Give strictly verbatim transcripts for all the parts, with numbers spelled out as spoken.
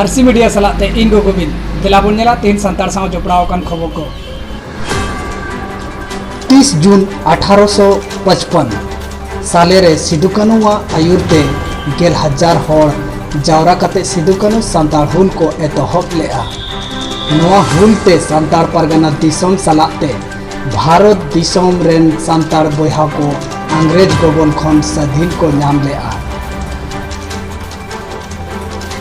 ᱟᱨᱥᱤ media ᱥᱟᱞᱟᱜ ᱛᱮ ᱤᱧ ᱨᱚᱜᱷᱩᱵᱤᱱ᱾ ᱫᱮᱞᱟ ᱵᱚᱱ ᱧᱮᱞᱟ ᱛᱮᱦᱮᱧ ᱥᱟᱱᱛᱟᱲ ᱥᱟᱶ ᱡᱚᱯᱲᱟᱣ ᱟᱠᱟᱱ ᱠᱷᱚᱵᱚᱨ ᱠᱚ᱾ ᱛᱤᱥ ᱡᱩᱱ ᱟᱴᱷᱟᱨᱚᱥᱚ ᱯᱟᱸᱪᱯᱟᱱ ᱥᱟᱞᱮ ᱨᱮ ᱥᱤᱫᱩ ᱠᱟᱹᱱᱩᱣᱟᱜ ᱟᱹᱭᱩᱨ ᱛᱮ ᱜᱮᱞ ᱦᱟᱡᱟᱨ ᱦᱚᱲ ᱡᱟᱣᱨᱟ ᱠᱟᱛᱮ ᱥᱤᱫᱩ ᱠᱟᱹᱱᱩ ᱥᱟᱱᱛᱟᱲ ᱦᱩᱞ ᱠᱚ ᱮᱛᱚᱦᱚᱵ ᱞᱮᱫᱼᱟ᱾ ᱱᱚᱣᱟ ᱦᱩᱞ ᱛᱮ ᱥᱟᱱᱛᱟᱲ ᱯᱟᱨᱜᱟᱱᱟ ᱫᱤᱥᱚᱢ ᱥᱟᱞᱟᱜ ᱛᱮ ᱵᱷᱟᱨᱚᱛ ᱫᱤᱥᱚᱢ ᱨᱮᱱ ᱥᱟᱱᱛᱟᱲ ᱵᱚᱭᱦᱟ ᱠᱚ ᱤᱝᱨᱮᱡᱽ ᱜᱚᱵᱚᱞ ᱠᱷᱚᱱ ᱥᱟᱹᱫᱷᱤᱱ ᱠᱚ ᱧᱟᱢ ᱞᱮᱫᱼᱟ᱾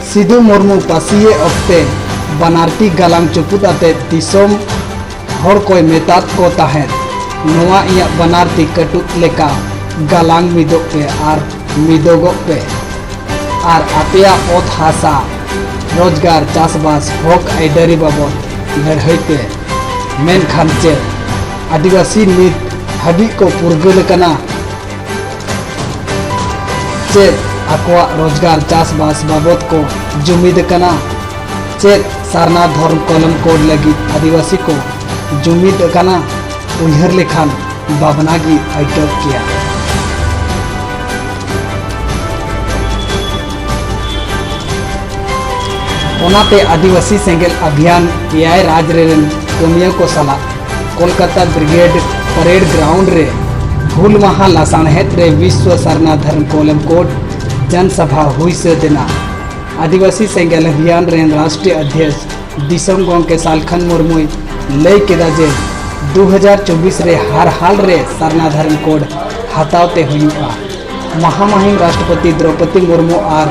ᱥᱤᱫᱩ ᱢᱩᱨᱢᱩ ᱯᱟᱹᱥᱤᱭᱮ ᱚᱠᱛᱮ ᱵᱟᱱᱟᱨ ᱛᱤ ᱜᱟᱞᱟᱝ ᱪᱩᱯᱩᱫ ᱟᱛᱮ ᱫᱤᱥᱚᱢ ᱦᱚᱲ ᱠᱚᱭ ᱢᱮᱛᱟᱫ ᱠᱚ ᱛᱟᱦᱮᱸᱫ, "ᱱᱚᱣᱟ ᱤᱧᱟᱹᱜ ᱵᱟᱱᱟᱨ ᱛᱤ ᱠᱟᱹᱴᱩᱵ ᱞᱮᱠᱟ ᱜᱟᱞᱟᱝ ᱢᱤᱫᱚᱜ ᱯᱮ ᱟᱨ ᱢᱤᱫᱚᱜᱚᱜ ᱯᱮ ᱟᱨ ᱟᱯᱮᱭᱟᱜ ᱚᱛ ᱦᱟᱥᱟ, ᱨᱳᱡᱽᱜᱟᱨ, ᱪᱟᱥᱵᱟᱥ, ᱦᱚᱠ ᱟᱹᱭᱫᱟᱹᱨᱤ ᱵᱟᱵᱚᱫ ᱞᱟᱹᱲᱦᱟᱹᱭ ᱯᱮ᱾" ᱢᱮᱱᱠᱷᱟᱱ ᱪᱮᱫ ᱟᱹᱫᱤᱵᱟᱹᱥᱤ ᱱᱤᱛ ᱦᱟᱹᱵᱤᱡ ᱠᱚ ᱯᱩᱨᱜᱟᱹᱞ ᱟᱠᱟᱱᱟ? ᱪᱮᱫ ᱟᱠᱚᱣᱟᱜ ᱨᱳᱡᱽᱜᱟᱨ ᱪᱟᱥᱵᱟᱥ ᱵᱟᱵᱚᱫ ᱠᱚ ᱡᱩᱢᱤᱫ ᱟᱠᱟᱱᱟ? ᱪᱮᱫ ᱥᱟᱨᱱᱟ ᱫᱷᱚᱨᱢ ᱠᱚᱞᱚᱢ ᱠᱳᱰ ᱞᱟᱹᱜᱤᱫ ᱟᱹᱫᱤᱵᱟᱹᱥᱤ ᱠᱚ ᱡᱩᱢᱤᱫ ᱟᱠᱟᱱᱟ? ᱩᱭᱦᱟᱹᱨ ᱞᱮᱠᱷᱟᱱ ᱵᱷᱟᱵᱽᱱᱟ ᱜᱮ ᱟᱹᱭᱠᱟᱹᱜ ᱜᱮᱭᱟ᱾ ᱚᱱᱟᱛᱮ ᱟᱹᱫᱤᱵᱟᱹᱥᱤ ᱥᱮᱸᱜᱮᱞ ᱚᱵᱷᱤᱭᱟᱱ ᱮᱭᱟᱭ ᱨᱟᱡᱽ ᱨᱮᱱ ᱠᱟᱹᱢᱤᱭᱟᱹ ᱠᱚ ᱥᱟᱞᱟᱜ ᱠᱳᱞᱠᱟᱛᱟ ᱵᱨᱤᱜᱮᱰ ᱯᱟᱨᱮᱰ ᱜᱨᱟᱣᱩᱱᱰ ᱨᱮ ᱦᱩᱞ ᱢᱟᱦᱟ ᱞᱟᱥᱟᱬᱦᱮᱫ ᱨᱮ ᱵᱤᱥᱣᱚ ᱥᱟᱨᱱᱟ ᱫᱷᱚᱨᱢ ᱠᱚᱞᱚᱢ ᱠᱳᱰ ᱡᱚᱱ ᱥᱚᱵᱷᱟ ᱦᱩᱭ ᱥᱟᱹᱛ ᱮᱱᱟ᱾ ᱟᱹᱫᱤᱵᱟᱹᱥᱤ ᱥᱮᱸᱜᱮᱞ ᱚᱵᱷᱤᱭᱟᱱ ᱨᱮᱱ ᱨᱟᱥᱴᱨᱤᱭᱚ ᱚᱫᱷᱭᱚᱠᱥ ᱫᱤᱥᱚᱢ ᱜᱚᱢᱠᱮ ᱥᱟᱞᱠᱷᱟᱱ ᱢᱩᱨᱢᱩᱭ ᱞᱟᱹᱭ ᱠᱮᱫᱟ ᱡᱮ ᱫᱩ ᱦᱟᱡᱟᱨ ᱪᱚᱵᱵᱤᱥ ᱨᱮ ᱦᱟᱨ ᱦᱟᱞ ᱨᱮ ᱥᱟᱨᱱᱟ ᱫᱷᱚᱨᱢ ᱠᱳᱰ ᱦᱟᱛᱟᱣ ᱛᱮ ᱦᱩᱭᱩᱜᱼᱟ᱾ ᱢᱟᱦᱟᱢᱟᱹᱦᱤᱢ ᱨᱟᱥᱴᱨᱚᱯᱚᱛᱤ ᱫᱨᱚᱯᱚᱫᱤ ᱢᱩᱨᱢᱩ ᱟᱨ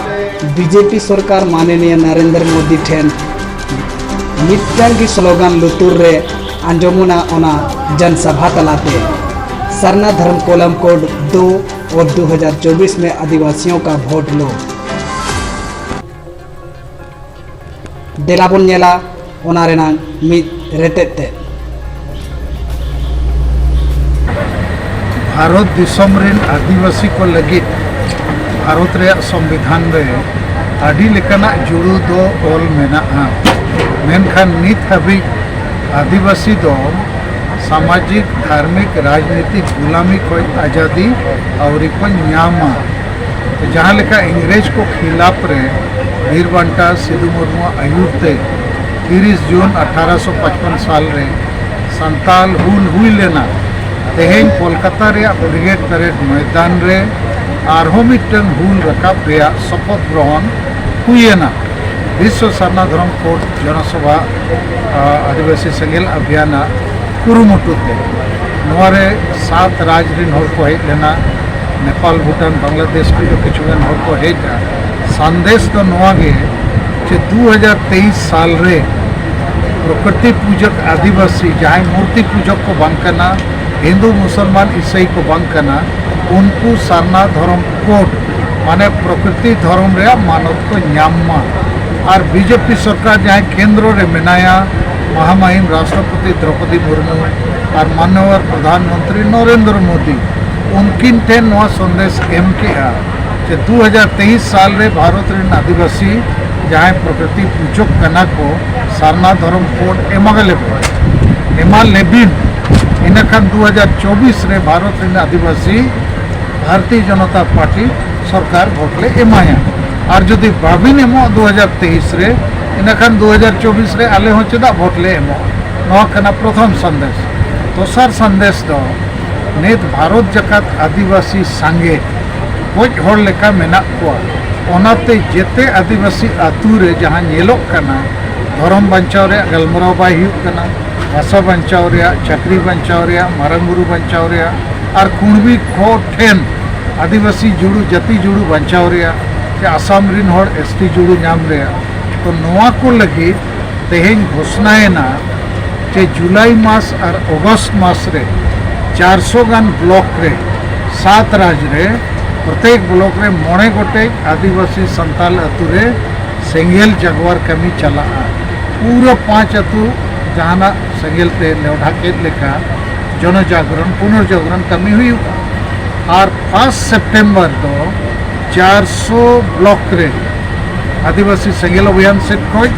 ᱵᱤᱡᱮᱯᱤ ᱥᱚᱨᱠᱟᱨ ᱢᱟᱱᱚᱱᱤᱭᱟ ᱱᱚᱨᱮᱱᱫᱨᱚ ᱢᱳᱫᱤ ᱴᱷᱮᱱ ᱢᱤᱫᱴᱟᱝ ᱜᱮ ᱥᱞᱳᱜᱟᱱ ᱞᱩᱛᱩᱨ ᱨᱮ ᱟᱸᱡᱚᱢᱚᱜᱼᱟ, ᱚᱱᱟ ᱡᱚᱱ ᱥᱚᱵᱷᱟ ᱛᱟᱞᱟᱛᱮ, "सरना धर्म कोलम कोड दो और दो हज़ार चौबीस में आदिवासियों का वोट लो।" ᱫᱮᱞᱟ ᱵᱚᱱ ᱧᱮᱞᱟ ᱚᱱᱟ ᱨᱮᱱᱟᱝ ᱢᱤᱫ ᱨᱮᱛᱮᱫ ᱛᱮ᱾ ᱵᱷᱟᱨᱚᱛ ᱫᱤᱥᱚᱢ ᱨᱮᱱ ᱟᱹᱫᱤᱵᱟᱹᱥᱤ ᱠᱚ ᱞᱟᱹᱜᱤᱫ ᱵᱷᱟᱨᱚᱛ ᱨᱮᱭᱟᱜ ᱥᱚᱝᱵᱤᱫᱷᱟᱱ ᱨᱮ ᱟᱹᱰᱤ ᱞᱮᱠᱟᱱᱟᱜ ᱡᱩᱲᱩ ᱫᱚ ᱚᱞ ᱢᱮᱱᱟᱜᱼᱟ, ᱢᱮᱱᱠᱷᱟᱱ ᱱᱤᱛ ᱦᱟᱹᱵᱤᱡ ᱟᱹᱫᱤᱵᱟᱹᱥᱤ ᱫᱚ ᱥᱟᱢᱟᱡᱤᱠ, ᱫᱷᱟᱨᱢᱤᱠ, ᱨᱟᱡᱽᱱᱤᱛᱤᱠ ᱜᱩᱞᱟᱢᱤ ᱠᱷᱚᱱ ᱟᱡᱟᱫᱤ ᱟᱹᱣᱨᱤ ᱠᱚ ᱧᱟᱢᱟ᱾ ᱡᱟᱦᱟᱸ ᱞᱮᱠᱟ ᱤᱝᱨᱮᱡᱽ ᱠᱚ ᱠᱷᱤᱞᱟᱯ ᱨᱮ ᱵᱤᱨ ᱵᱟᱱᱴᱟ ᱥᱤᱫᱩ ᱢᱩᱨᱢᱩᱣᱟᱜ ᱟᱹᱭᱩᱨ ᱛᱮ ᱛᱤᱨᱤᱥ ᱡᱩᱱ ᱟᱴᱷᱟᱨᱚᱥᱚ ᱯᱟᱸᱪᱯᱚᱱ ᱥᱟᱞ ᱨᱮ ᱥᱟᱱᱛᱟᱞ ᱦᱩᱞ ᱦᱩᱭ ᱞᱮᱱᱟ᱾ ᱛᱮᱦᱮᱧ ᱠᱳᱞᱠᱟᱛᱟ ᱨᱮᱭᱟᱜ ᱵᱨᱤᱜᱮᱰ ᱯᱮᱨᱮᱰ ᱢᱚᱭᱫᱟᱱ ᱨᱮ ᱟᱨᱦᱚᱸ ᱢᱤᱫᱴᱟᱝ ᱦᱩᱞ ᱨᱟᱠᱟᱵ ᱨᱮᱭᱟᱜ ᱥᱚᱯᱚᱛ ᱜᱨᱚᱦᱚᱱ ᱦᱩᱭᱮᱱᱟ᱾ ᱵᱤᱥᱥᱚ ᱥᱟᱨᱱᱟ ᱫᱷᱚᱨᱚᱢ ᱠᱳᱰ ᱡᱚᱱᱚᱥᱚᱵᱷᱟ, ᱟ, ᱟᱹᱫᱤᱵᱟᱹᱥᱤ ᱥᱮᱸᱜᱮᱞ ᱚᱵᱷᱤᱭᱟᱱᱟᱜ ᱠᱩᱨᱩᱢᱩᱴᱩ ᱛᱮ᱾ ᱱᱚᱣᱟ ᱨᱮ ᱥᱟᱛ ᱨᱟᱡᱽ ᱨᱤᱱ ᱦᱚᱲ ᱠᱚ ᱦᱮᱡ ᱞᱮᱱᱟ᱾ ᱱᱮᱯᱟᱞ, ᱵᱷᱩᱴᱟᱱ, ᱵᱟᱝᱞᱟᱫᱮᱥ ᱠᱷᱚᱱ ᱫᱚ ᱠᱤᱪᱷᱩ ᱜᱟᱱ ᱦᱚᱲ ᱠᱚ ᱦᱮᱡᱼᱟ᱾ ᱥᱟᱸᱫᱮᱥ ᱫᱚ ᱱᱚᱣᱟ ᱜᱮ ᱡᱮ ᱫᱩ ᱦᱟᱡᱟᱨ ᱛᱮᱭᱤᱥ ᱥᱟᱞ ᱨᱮ ᱯᱨᱚᱠᱨᱤᱛᱤ ᱯᱩᱡᱚᱠ ᱟᱹᱫᱤᱵᱟᱹᱥᱤ, ᱡᱟᱦᱟᱸᱭ ᱢᱩᱨᱛᱤ ᱯᱩᱡᱚᱠ ᱠᱚ ᱵᱟᱝ ᱠᱟᱱᱟ, ᱦᱤᱱᱫᱩ, ᱢᱩᱥᱚᱞᱢᱟᱱ, ᱤᱥᱟᱹᱭ ᱠᱚ ᱵᱟᱝ ᱠᱟᱱᱟ, ᱩᱱᱠᱩ ᱥᱟᱨᱱᱟ ᱫᱷᱚᱨᱚᱢ ᱠᱳᱰ, ᱢᱟᱱᱮ ᱯᱨᱚᱠᱨᱤᱛᱤ ᱫᱷᱚᱨᱚᱢ ᱨᱮᱭᱟᱜ ᱢᱟᱱᱚᱛ ᱠᱚ ᱧᱟᱢ ᱢᱟ᱾ ᱟᱨ ᱵᱤᱡᱮᱯᱤ ᱥᱚᱨᱠᱟᱨ ᱡᱟᱦᱟᱸᱭ ᱠᱮᱱᱫᱨᱚ ᱨᱮ ᱢᱮᱱᱟᱭᱟ, ᱢᱟᱦᱟᱢᱟᱦᱤᱢ ᱨᱟᱥᱴᱨᱚᱯᱚᱛᱤ ᱫᱨᱚᱯᱚᱫᱤ ᱢᱩᱨᱢᱩ ᱟᱨ ᱢᱟᱱᱱᱚᱣᱚᱨ ᱯᱨᱚᱫᱷᱟᱱ ᱢᱚᱱᱛᱨᱤ ᱱᱚᱨᱮᱱᱫᱨᱚ ᱢᱳᱫᱤ, ᱩᱱᱠᱤᱱ ᱴᱷᱮᱱ ᱱᱚᱣᱟ ᱥᱚᱱᱫᱮᱥ ᱮᱢ ᱠᱮᱜᱼᱟ ᱡᱮ ᱫᱩ ᱦᱟᱡᱟᱨ ᱛᱮᱭᱤᱥ ᱥᱟᱞ ᱨᱮ ᱵᱷᱟᱨᱚᱛ ᱨᱮᱱ ᱟᱹᱫᱤᱵᱟᱹᱥᱤ ᱡᱟᱦᱟᱸᱭ ᱯᱨᱚᱠᱨᱤᱛᱤ ᱯᱩᱡᱚᱠ ᱠᱟᱱᱟ ᱠᱚ, ᱥᱟᱨᱱᱟ ᱫᱷᱚᱨᱚᱢ ᱠᱳᱰ ᱮᱢᱟ ᱞᱮᱯᱮ, ᱮᱢᱟ ᱞᱮᱵᱤᱱ᱾ ᱤᱱᱟᱹᱠᱷᱟᱱ ᱫᱩ ᱦᱟᱡᱟᱨ ᱪᱚᱵᱵᱤᱥ ᱨᱮ ᱵᱷᱟᱨᱚᱛ ᱨᱮᱱ ᱟᱹᱫᱤᱵᱟᱹᱥᱤ ᱵᱷᱟᱨᱚᱛᱤᱭᱚ ᱡᱚᱱᱚᱛᱟ ᱯᱟᱨᱴᱤ ᱥᱚᱨᱠᱟᱨ ᱵᱷᱳᱴ ᱞᱮ ᱮᱢᱟᱭᱟ᱾ ᱟᱨ ᱡᱩᱫᱤ ᱵᱟᱵᱤᱱ ᱮᱢᱚᱜ ᱫᱩ ᱦᱟᱡᱟᱨ ᱛᱮᱭᱤᱥ ᱨᱮ, ᱤᱱᱟᱹᱠᱷᱟᱱ ᱫᱩ ᱦᱟᱡᱟᱨ ᱪᱚᱵᱵᱤᱥ ᱨᱮ ᱟᱞᱮ ᱦᱚᱸ ᱪᱮᱫᱟᱜ ᱵᱷᱳᱴ ᱞᱮ ᱮᱢᱚᱜᱼᱟ? ᱱᱚᱣᱟ ᱠᱟᱱᱟ ᱯᱨᱚᱛᱷᱚᱢ ᱥᱟᱸᱫᱮᱥ᱾ ᱫᱚᱥᱟᱨ ᱥᱟᱸᱫᱮᱥ ᱫᱚ, ᱱᱤᱛ ᱵᱷᱟᱨᱚᱛ ᱡᱟᱠᱟᱛ ᱟᱹᱫᱤᱵᱟᱹᱥᱤ ᱥᱟᱸᱜᱮ ᱜᱚᱡ ᱦᱚᱲ ᱞᱮᱠᱟ ᱢᱮᱱᱟᱜ ᱠᱚᱣᱟ᱾ ᱚᱱᱟᱛᱮ ᱡᱮᱛᱮ ᱟᱹᱫᱤᱵᱟᱹᱥᱤ ᱟᱹᱛᱩ ᱨᱮ ᱡᱟᱦᱟᱸ ᱧᱮᱞᱚᱜ ᱠᱟᱱᱟ, ᱫᱷᱚᱨᱚᱢ ᱵᱟᱧᱪᱟᱣ ᱨᱮᱭᱟᱜ ᱜᱟᱞᱢᱟᱨᱟᱣ ᱵᱟᱭ ᱦᱩᱭᱩᱜ ᱠᱟᱱᱟ, ᱵᱷᱟᱥᱟ ᱵᱟᱧᱪᱟᱣ ᱨᱮᱭᱟᱜ, ᱪᱟᱹᱠᱨᱤ ᱵᱟᱧᱪᱟᱣ ᱨᱮᱭᱟᱜ, ᱢᱟᱨᱟᱝ ᱵᱩᱨᱩ ᱵᱟᱧᱪᱟᱣ ᱨᱮᱭᱟᱜ, ᱟᱨ ᱠᱩᱬᱵᱤ ᱠᱚ ᱴᱷᱮᱱ ᱟᱹᱫᱤᱵᱟᱹᱥᱤ ᱡᱩᱲᱩ, ᱡᱟᱹᱛᱤ ᱡᱩᱲᱩ ᱵᱟᱧᱪᱟᱣ ᱨᱮᱭᱟᱜ, ᱥᱮ ᱟᱥᱟᱢ ᱨᱤᱱ ᱦᱚᱲ ᱮᱥ ᱴᱤ ᱡᱩᱲᱩ ᱧᱟᱢ ᱨᱮᱭᱟᱜ᱾ ᱛᱚ ᱱᱚᱣᱟ ᱠᱚ ᱞᱟᱹᱜᱤᱫ ᱛᱮᱦᱮᱧ ᱜᱷᱳᱥᱱᱟᱭᱮᱱᱟ ᱡᱮ ᱡᱩᱞᱟᱭ ᱢᱟᱥ ᱟᱨ ᱚᱜᱚᱥᱴ ᱢᱟᱥ ᱨᱮ ᱪᱟᱨᱥᱚ ᱜᱟᱱ ᱵᱞᱚᱠ ᱨᱮ, ᱥᱟᱛ ᱨᱟᱡᱽ ᱨᱮ, ᱯᱨᱚᱛᱮᱠ ᱵᱞᱚᱠ ᱨᱮ ᱢᱚᱬᱮ ᱜᱚᱴᱮᱡ ᱟᱹᱫᱤᱵᱟᱹᱥᱤ ᱥᱟᱱᱛᱟᱞ ᱟᱹᱛᱩ ᱨᱮ ᱥᱮᱸᱜᱮᱞ ᱡᱟᱜᱣᱟᱨ ᱠᱟᱹᱢᱤ ᱪᱟᱞᱟᱜᱼᱟ᱾ ᱯᱩᱨᱟᱹ ᱯᱟᱸᱪ ᱟᱹᱛᱩ ᱡᱟᱦᱟᱱᱟᱜ ᱥᱮᱸᱜᱮᱞ ᱛᱮ ᱞᱮᱣᱰᱷᱟ ᱠᱮᱫ ᱞᱮᱠᱟ ᱡᱚᱱᱚᱡᱟᱜᱨᱚᱱ, ᱯᱩᱱᱚᱨᱡᱟᱜᱨᱚᱱ ᱠᱟᱹᱢᱤ ᱦᱩᱭᱩᱜᱼᱟ᱾ ᱟᱨ ᱯᱷᱟᱥᱴ ᱥᱮᱯᱴᱮᱢᱵᱚᱨ ᱫᱚ ᱪᱟᱨᱥᱚ ᱵᱞᱚᱠ ᱨᱮ ᱟᱹᱫᱤᱵᱟᱹᱥᱤ ᱥᱮᱸᱜᱮᱞ ᱚᱵᱷᱤᱭᱟᱱ ᱥᱮᱫ ᱠᱷᱚᱱ,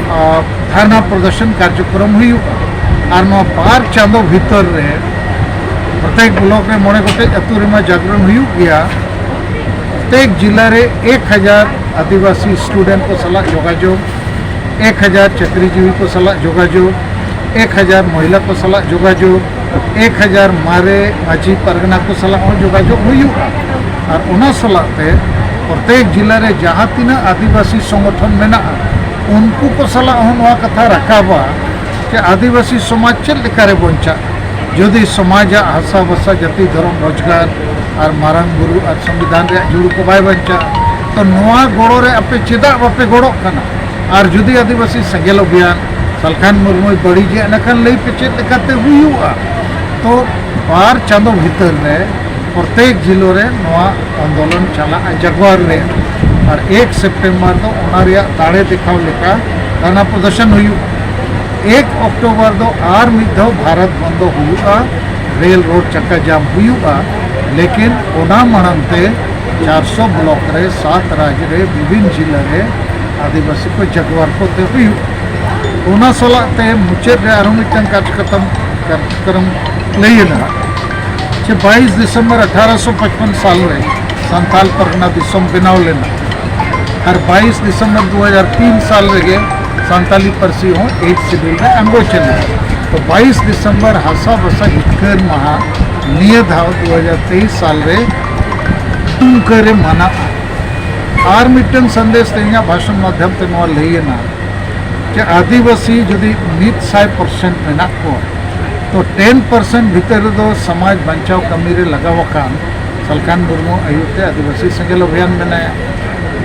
ᱟ, ᱫᱷᱟᱨᱱᱟ ᱯᱨᱚᱫᱚᱨᱥᱚᱱ ᱠᱟᱨᱡᱚᱠᱨᱚᱢ ᱦᱩᱭᱩᱜᱼᱟ᱾ ᱟᱨ ᱱᱚᱣᱟ ᱵᱟᱨ ᱪᱟᱸᱫᱚ ᱵᱷᱤᱛᱚᱨ ᱨᱮ ᱯᱨᱚᱛᱮᱠ ᱵᱞᱚᱠ ᱨᱮ ᱢᱚᱬᱮ ᱜᱚᱴᱮᱡ ᱟᱹᱛᱩ ᱨᱮᱢᱟ ᱡᱟᱜᱽᱨᱚᱱ ᱦᱩᱭᱩᱜ ᱜᱮᱭᱟ, ᱯᱨᱚᱛᱮᱠ ᱡᱤᱞᱟ ᱨᱮ ᱮᱠ ᱦᱟᱡᱟᱨ ᱟᱹᱫᱤᱵᱟᱹᱥᱤ ᱥᱴᱩᱰᱮᱱᱴ ᱠᱚ ᱥᱟᱞᱟᱜ ᱡᱳᱜᱟᱡᱳᱜᱽ, ᱮᱠ ᱦᱟᱡᱟᱨ ᱪᱟᱹᱠᱨᱤᱡᱤᱵᱤ ᱠᱚ ᱥᱟᱞᱟᱜ ᱡᱳᱜᱟᱡᱳᱜᱽ, ᱮᱠ ᱦᱟᱡᱟᱨ ᱢᱚᱦᱤᱞᱟ ᱠᱚ ᱥᱟᱞᱟᱜ ᱡᱳᱜᱟᱡᱳᱜᱽ, ᱮᱠ ᱦᱟᱡᱟᱨ ᱢᱟᱨᱮ ᱢᱟᱹᱡᱷᱤ ᱯᱟᱨᱜᱟᱱᱟ ᱠᱚ ᱥᱟᱞᱟᱜ ᱦᱚᱸ ᱡᱳᱜᱟᱡᱳᱜᱽ ᱦᱩᱭᱩᱜᱼᱟ᱾ ᱟᱨ ᱚᱱᱟ ᱥᱟᱞᱟᱜ ᱛᱮ ᱯᱨᱚᱛᱮᱠ ᱡᱤᱞᱟ ᱨᱮ ᱡᱟᱦᱟᱸ ᱛᱤᱱᱟᱹᱜ ᱟᱹᱫᱤᱵᱟᱹᱥᱤ ᱥᱚᱝᱜᱚᱴᱷᱚᱱ ᱢᱮᱱᱟᱜᱼᱟ, ᱩᱱᱠᱩ ᱠᱚ ᱥᱟᱞᱟᱜ ᱦᱚᱸ ᱱᱚᱣᱟ ᱠᱟᱛᱷᱟ ᱨᱟᱠᱟᱵᱟ ᱡᱮ ᱟᱹᱫᱤᱵᱟᱹᱥᱤ ᱥᱚᱢᱟᱡᱽ ᱪᱮᱫ ᱞᱮᱠᱟᱨᱮ ᱵᱚᱧᱪᱟᱜᱼᱟ᱾ ᱡᱩᱫᱤ ᱥᱚᱢᱟᱡᱟᱜ ᱦᱟᱥᱟ ᱵᱷᱟᱥᱟ, ᱡᱟᱹᱛᱤ, ᱫᱷᱚᱨᱚᱢ, ᱨᱳᱡᱽᱜᱟᱨ ᱟᱨ ᱢᱟᱨᱟᱝ ᱵᱩᱨᱩ ᱟᱨ ᱥᱚᱝᱵᱤᱫᱷᱟᱱ ᱨᱮᱭᱟᱜ ᱡᱩᱲᱩ ᱠᱚ ᱵᱟᱭ ᱵᱟᱧᱪᱟᱜᱼᱟ, ᱛᱚ ᱱᱚᱣᱟ ᱜᱚᱲᱚ ᱨᱮ ᱟᱯᱮ ᱪᱮᱫᱟᱜ ᱵᱟᱯᱮ ᱜᱚᱲᱚᱜ ᱠᱟᱱᱟ? ᱟᱨ ᱡᱩᱫᱤ ᱟᱹᱫᱤᱵᱟᱹᱥᱤ ᱥᱮᱸᱜᱮᱞ ᱚᱵᱷᱤᱭᱟᱱ ᱥᱟᱞᱠᱷᱟᱱ ᱢᱩᱨᱢᱩᱭ ᱵᱟᱹᱲᱤᱡᱮᱫ, ᱮᱱᱠᱷᱟᱱ ᱞᱟᱹᱭ ᱯᱮ ᱪᱮᱫ ᱞᱮᱠᱟᱛᱮ ᱦᱩᱭᱩᱜᱼᱟ? ᱛᱚ ᱵᱟᱨ ᱪᱟᱸᱫᱚ ᱵᱷᱤᱛᱟᱹᱨ ᱨᱮ ᱯᱨᱚᱛᱮᱠ ᱡᱤᱞᱟᱹ ᱨᱮ ᱱᱚᱣᱟ ᱟᱱᱫᱳᱞᱚᱱ ᱪᱟᱞᱟᱜᱼᱟ ᱡᱟᱜᱣᱟᱨ ᱨᱮ᱾ ᱟᱨ ᱮᱠ ᱥᱮᱯᱴᱮᱢᱵᱚᱨ ᱫᱚ ᱚᱱᱟ ᱨᱮᱭᱟᱜ ᱫᱟᱲᱮ ᱫᱮᱠᱷᱟᱣ ᱞᱮᱠᱟ ᱫᱷᱟᱨᱱᱟ ᱯᱨᱚᱫᱚᱨᱥᱚᱱ ᱦᱩᱭᱩᱜᱼᱟ᱾ ᱮᱠ ᱚᱠᱴᱳᱵᱚᱨ ᱫᱚ ᱟᱨ ᱢᱤᱫ ᱫᱷᱟᱣ ᱵᱷᱟᱨᱚᱛ ᱵᱚᱱᱫᱚ ᱦᱩᱭᱩᱜᱼᱟ, ᱨᱮᱞ ᱨᱳᱰ ᱪᱟᱠᱟ ᱡᱟᱢ ᱦᱩᱭᱩᱜᱼᱟ, ᱞᱮᱠᱤᱱ ᱚᱱᱟ ᱢᱟᱲᱟᱝ ᱛᱮ ᱪᱟᱨᱥᱚ ᱵᱞᱚᱠ ᱨᱮ ᱥᱟᱛ ᱨᱟᱡᱽ ᱨᱮ ᱵᱤᱵᱷᱤᱱ ᱡᱤᱞᱟᱹ ᱨᱮ ᱟᱹᱫᱤᱵᱟᱹᱥᱤ ᱠᱚ ᱡᱟᱜᱣᱟᱨ ᱠᱚ ᱛᱮ ᱦᱩᱭᱩᱜᱼᱟ᱾ ᱚᱱᱟ ᱥᱟᱞᱟᱜ ᱛᱮ ᱢᱩᱪᱟᱹᱫ ᱨᱮ ᱟᱨᱦᱚᱸ ᱢᱤᱫᱴᱟᱝ ᱠᱟᱨᱡᱚᱠᱨᱚᱢ ᱠᱟᱨᱡᱚᱠᱨᱚᱢ ᱞᱟᱹᱭ ᱮᱱᱟ ᱡᱮ ᱵᱟᱭᱤᱥ ᱫᱤᱥᱚᱢᱵᱚᱨ ᱟᱴᱷᱟᱨᱚᱥᱚ ᱯᱟᱸᱪᱯᱚᱱ ᱥᱟᱞ ᱨᱮ ᱥᱟᱱᱛᱟᱞ ᱯᱟᱨᱜᱟᱱᱟ ᱫᱤᱥᱚᱢ ᱵᱮᱱᱟᱣ ᱞᱮᱱᱟ ᱟᱨ ᱵᱟᱭᱤᱥ ᱫᱤᱥᱚᱢᱵᱚᱨ ᱫᱩ ᱦᱟᱡᱟᱨ ᱛᱤᱱ ᱥᱟᱞ ᱨᱮᱜᱮ ᱥᱟᱱᱛᱟᱞᱤ ᱯᱟᱹᱨᱥᱤ ᱦᱚᱸ ᱮᱭᱤᱴ ᱥᱤᱰᱩᱞ ᱨᱮ ᱟᱬᱜᱚ ᱪᱮᱱᱟ᱾ ᱛᱚ ᱵᱟᱭᱤᱥ ᱫᱤᱥᱚᱢᱵᱚᱨ ᱦᱟᱥᱟ ᱵᱷᱟᱥᱟ ᱡᱤᱛᱠᱟᱹᱨ ᱢᱟᱦᱟ ᱱᱤᱭᱟᱹ ᱫᱷᱟᱣ ᱫᱩ ᱦᱟᱡᱟᱨ ᱛᱮᱭᱤᱥ ᱥᱟᱞ ᱨᱮ ᱴᱩᱝᱠᱟᱹ ᱨᱮ ᱢᱟᱱᱟᱜᱼᱟ᱾ ᱟᱨ ᱢᱤᱫᱴᱟᱝ ᱥᱟᱸᱫᱮᱥ ᱛᱮᱦᱮᱧᱟᱜ ᱵᱷᱟᱥᱚᱱ ᱢᱟᱫᱽᱫᱷᱚᱢ ᱛᱮ ᱱᱚᱣᱟ ᱞᱟᱹᱭ ᱮᱱᱟ ᱡᱮ ᱟᱹᱫᱤᱵᱟᱹᱥᱤ ᱡᱩᱫᱤ ᱢᱤᱫ ᱥᱟᱭ ᱯᱟᱨᱥᱮᱱᱴ ᱢᱮᱱᱟᱜ ᱠᱚᱣᱟ, ᱛᱚ ᱴᱮᱱ ᱯᱟᱨᱥᱮᱱᱴ ᱵᱷᱤᱛᱟᱹᱨ ᱨᱮᱫᱚ ᱥᱚᱢᱟᱡᱽ ᱵᱟᱧᱪᱟᱣ ᱠᱟᱹᱢᱤ ᱨᱮ ᱞᱟᱜᱟᱣ ᱟᱠᱟᱱ ᱥᱟᱞᱠᱷᱟᱱ ᱢᱩᱨᱢᱩ ᱟᱹᱭᱩᱨ ᱛᱮ ᱟᱹᱫᱤᱵᱟᱹᱥᱤ ᱥᱮᱸᱜᱮᱞ ᱚᱵᱷᱤᱭᱟᱱ ᱢᱮᱱᱟᱭᱟ᱾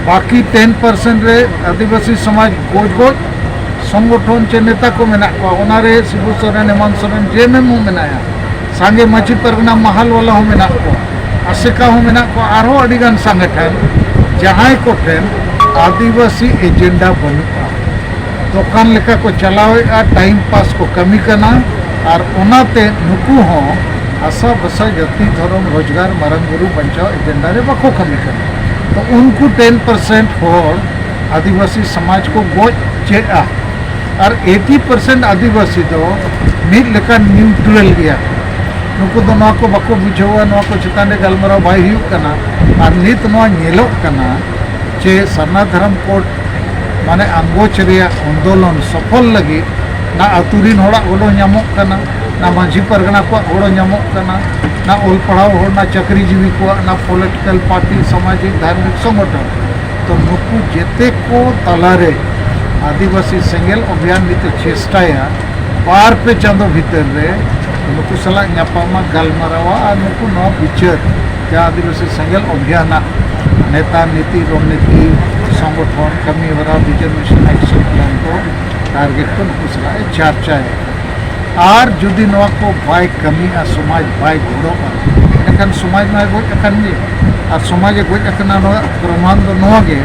ᱵᱟᱹᱠᱤ ᱴᱮᱱ ᱯᱟᱨᱥᱮᱱᱴ ᱨᱮ ᱟᱹᱫᱤᱵᱟᱹᱥᱤ ᱥᱚᱢᱟᱡᱽ ᱜᱚᱡ ᱜᱚᱡ ᱥᱚᱝᱜᱚᱴᱷᱚᱱ ᱪᱮ ᱱᱮᱛᱟ ᱠᱚ ᱢᱮᱱᱟᱜ ᱠᱚᱣᱟ, ᱚᱱᱟᱨᱮ ᱥᱤᱵᱩ ᱥᱚᱨᱮᱱ, ᱦᱮᱢᱟᱱᱛ ᱥᱚᱨᱮᱱ, ᱡᱮ ᱮᱢ ᱮᱢ ᱦᱚᱸ ᱢᱮᱱᱟᱭᱟ, ᱥᱟᱸᱜᱮ ᱢᱟᱹᱡᱷᱤ ᱯᱟᱨᱜᱟᱱᱟ ᱢᱟᱦᱟᱞ ᱣᱟᱞᱟ ᱦᱚᱸ ᱢᱮᱱᱟᱜ ᱠᱚᱣᱟ, ᱟᱥᱮᱠᱟ ᱦᱚᱸ ᱢᱮᱱᱟᱜ ᱠᱚᱣᱟ, ᱟᱨᱦᱚᱸ ᱟᱹᱰᱤ ᱜᱟᱱ ᱥᱚᱝᱜᱚᱴᱷᱚᱱ, ᱡᱟᱦᱟᱸᱭ ᱠᱚᱴᱷᱮᱱ ᱟᱹᱫᱤᱵᱟᱹᱥᱤ ᱮᱡᱮᱱᱰᱟ ᱵᱟᱹᱱᱩᱜᱼᱟ, ᱫᱚᱠᱟᱱ ᱞᱮᱠᱟ ᱠᱚ ᱪᱟᱞᱟᱣᱮᱫᱼᱟ, ᱴᱟᱭᱤᱢ ᱯᱟᱥ ᱠᱚ ᱠᱟᱹᱢᱤ ᱠᱟᱱᱟ᱾ ᱟᱨ ᱚᱱᱟᱛᱮ ᱱᱩᱠᱩ ᱦᱚᱸ ᱦᱟᱥᱟ ᱵᱷᱟᱥᱟ, ᱡᱟᱹᱛᱤ, ᱫᱷᱚᱨᱚᱢ, ᱨᱳᱡᱽᱜᱟᱨ, ᱢᱟᱨᱟᱝ ᱵᱩᱨᱩ ᱵᱟᱧᱪᱟᱣ ᱮᱡᱮᱱᱰᱟ ᱨᱮ ᱵᱟᱠᱚ ᱠᱟᱹᱢᱤ ᱠᱟᱱᱟ᱾ ᱛᱚ ᱩᱱᱠᱩ ᱴᱮᱱ ᱯᱟᱨᱥᱮᱱᱴ ᱦᱚᱲ ᱟᱹᱫᱤᱵᱟᱹᱥᱤ ᱥᱚᱢᱟᱡᱽ ᱠᱚ ᱜᱚᱡ ᱪᱮᱫᱼᱟ᱾ ᱟᱨ ᱮᱭᱤᱴᱤ ᱯᱟᱨᱥᱮᱱᱴ ᱟᱹᱫᱤᱵᱟᱹᱥᱤ ᱫᱚ ᱢᱤᱫ ᱞᱮᱠᱟᱱ ᱱᱤᱭᱩᱴᱨᱟᱞ ᱜᱮᱭᱟ ᱠᱚ᱾ ᱱᱩᱠᱩ ᱫᱚ ᱱᱚᱣᱟ ᱠᱚ ᱵᱟᱠᱚ ᱵᱩᱡᱷᱟᱹᱣᱟ, ᱱᱚᱣᱟ ᱠᱚ ᱪᱮᱛᱟᱱ ᱨᱮ ᱜᱟᱞᱢᱟᱨᱟᱣ ᱵᱟᱭ ᱦᱩᱭᱩᱜ ᱠᱟᱱᱟ᱾ ᱟᱨ ᱱᱤᱛ ᱱᱚᱣᱟ ᱧᱮᱞᱚᱜ ᱠᱟᱱᱟ ᱡᱮ ᱥᱟᱨᱱᱟ ᱫᱷᱚᱨᱚᱢ ᱠᱳᱰ ᱢᱟᱱᱮ ᱟᱸᱜᱚᱪ ᱨᱮᱭᱟᱜ ᱟᱱᱫᱳᱞᱚᱱ ᱥᱚᱯᱷᱚᱞ ᱞᱟᱹᱜᱤᱫ ᱱᱟ ᱟᱹᱛᱩ ᱨᱤᱱ ᱦᱚᱲᱟᱜ ᱜᱚᱲᱚ ᱧᱟᱢᱚᱜ ᱠᱟᱱᱟ, ᱱᱟ ᱢᱟᱹᱡᱷᱤ ᱯᱟᱨᱜᱟᱱᱟ ᱠᱚᱣᱟᱜ ᱜᱚᱲᱚ ᱧᱟᱢᱚᱜ ᱠᱟᱱᱟ, ᱱᱟ ᱚᱞ ᱯᱟᱲᱦᱟᱣ ᱦᱚᱲ, ᱱᱟ ᱪᱟᱹᱠᱨᱤ ᱡᱤᱵᱤ ᱠᱚᱣᱟᱜ, ᱱᱟ ᱯᱚᱞᱤᱴᱤᱠᱟᱞ ᱯᱟᱨᱴᱤ, ᱥᱟᱢᱟᱡᱤᱠ, ᱫᱷᱟᱨᱢᱤᱠ ᱥᱚᱝᱜᱚᱴᱷᱚᱱ᱾ ᱛᱚ ᱱᱩᱠᱩ ᱡᱮᱛᱮ ᱠᱚ ᱛᱟᱞᱟᱨᱮ ᱟᱹᱫᱤᱵᱟᱹᱥᱤ ᱥᱮᱸᱜᱮᱞ ᱚᱵᱷᱤᱭᱟᱱ ᱢᱤᱫᱴᱮᱡ ᱪᱮᱥᱴᱟᱭᱟ ᱵᱟᱨ ᱯᱮ ᱪᱟᱸᱫᱚ ᱵᱷᱤᱛᱟᱹᱨ ᱨᱮ ᱱᱩᱠᱩ ᱥᱟᱞᱟᱜ ᱧᱟᱯᱟᱢᱟ, ᱜᱟᱞᱢᱟᱨᱟᱣᱟ ᱟᱨ ᱱᱩᱠᱩ ᱱᱚᱣᱟ ᱵᱤᱪᱟᱹᱨ ᱡᱟᱦᱟᱸ ᱟᱹᱫᱤᱵᱟᱹᱥᱤ ᱥᱮᱸᱜᱮᱞ ᱚᱵᱷᱤᱭᱟᱱᱟᱜ ᱱᱮᱛᱟ, ᱱᱤᱛᱤ, ᱨᱚᱱᱱᱤᱛᱤ, ᱥᱚᱝᱜᱚᱴᱷᱚᱱ, ᱠᱟᱹᱢᱤ ᱦᱚᱨᱟ, vision, mission, action plan ᱠᱚ target ᱠᱚ ᱱᱩᱠᱩ ᱥᱟᱞᱟᱜ ᱮ ᱪᱟᱨᱪᱟᱭᱟ᱾ ᱟᱨ ᱡᱩᱫᱤ ᱱᱚᱣᱟ ᱠᱚ ᱵᱟᱭ ᱠᱟᱹᱢᱤᱭᱟ, ᱥᱚᱢᱟᱡᱽ ᱵᱟᱭ ᱜᱚᱲᱚᱜᱼᱟ, ᱮᱱᱠᱷᱟᱱ ᱥᱚᱢᱟᱡᱽ ᱢᱟᱭ ᱜᱚᱡ ᱟᱠᱟᱱ ᱜᱮ᱾ ᱟᱨ ᱥᱚᱢᱟᱡᱽ ᱮ ᱜᱚᱡ ᱟᱠᱟᱱᱟ, ᱱᱚᱣᱟ ᱯᱨᱚᱢᱟᱱ ᱫᱚ ᱱᱚᱣᱟ ᱜᱮ